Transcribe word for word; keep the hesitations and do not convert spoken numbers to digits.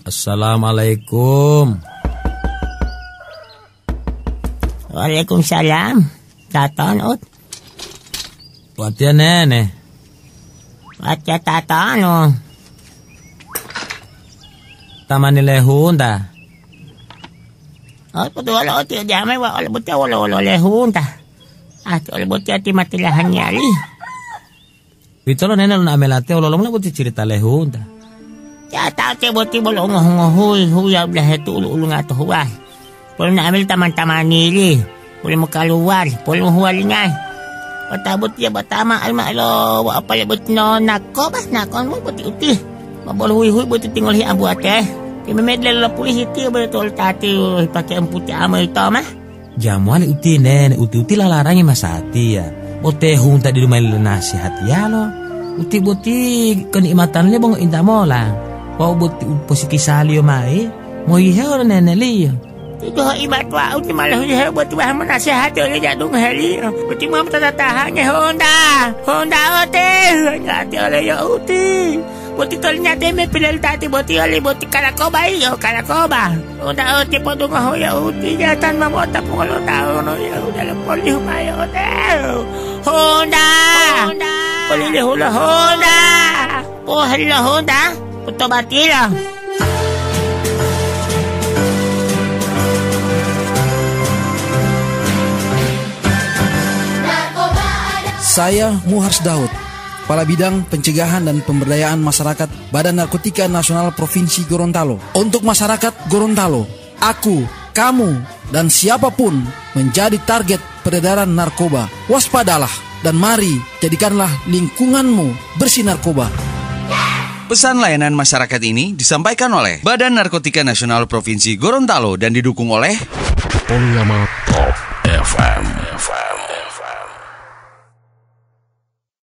Assalamualaikum. Waalaikumsalam. Tatonu, Ut? Watiya nene. Watiya tatonu? Tamani lehunta. Oh, poduwolo Uti jamai wa ole botiya wolo-wolo lehunta. Ah, ti ole botiya ti mati lahanyali. Uwitolo nene lona amelate, wololo mola boti cirita lehunta? Ya, taute boti bolo ngohu-ngohuyi, huya bilahe tu ulu-ulunga to huwahi. Polu na amel taman-tamanili, polu mokaluwari, polu mohuwalingayi. Wata botiya batama alma elo wa apale boti no nakoba, nakon boti Uti. Ma bolo huyi-huyi boti tingolihi ambuwate. Timemedle lo pulihi tiyo bolo to oltati hipake emputi amo yitoma. Jamuwali Uti nene, Uti-uti lalarangi masatiya. Bo te hunta didu mayi lonasehati yalo. Uti boti koni'imatan le bo ngointa mola. Wawu boti u posikisaliyo mayi, moyihewo lo neneliyo. Tiduho imatuwa Uti ma lohihewo boti wahe monasehati ole jadungoheliyo. Uti ma motata-tahange honda. Honda ote, hati ole yo Uti. Boti tolinya teme pilelitati boti oli boti kalakoba iyo, kalakoba. Uda oti podungohu ya Uti, jatan mamota pungolo taunu ya uda lo polihu mayo ote. Honda. Honda. Polilihu lo Honda. Pohali lo Honda. Utobatila. Saya Muhars Daud, Kepala Bidang Pencegahan dan Pemberdayaan Masyarakat Badan Narkotika Nasional Provinsi Gorontalo. Untuk masyarakat Gorontalo, aku, kamu, dan siapapun menjadi target peredaran narkoba. Waspadalah dan mari jadikanlah lingkunganmu bersih narkoba. Pesan layanan masyarakat ini disampaikan oleh Badan Narkotika Nasional Provinsi Gorontalo dan didukung oleh Polri Yamato.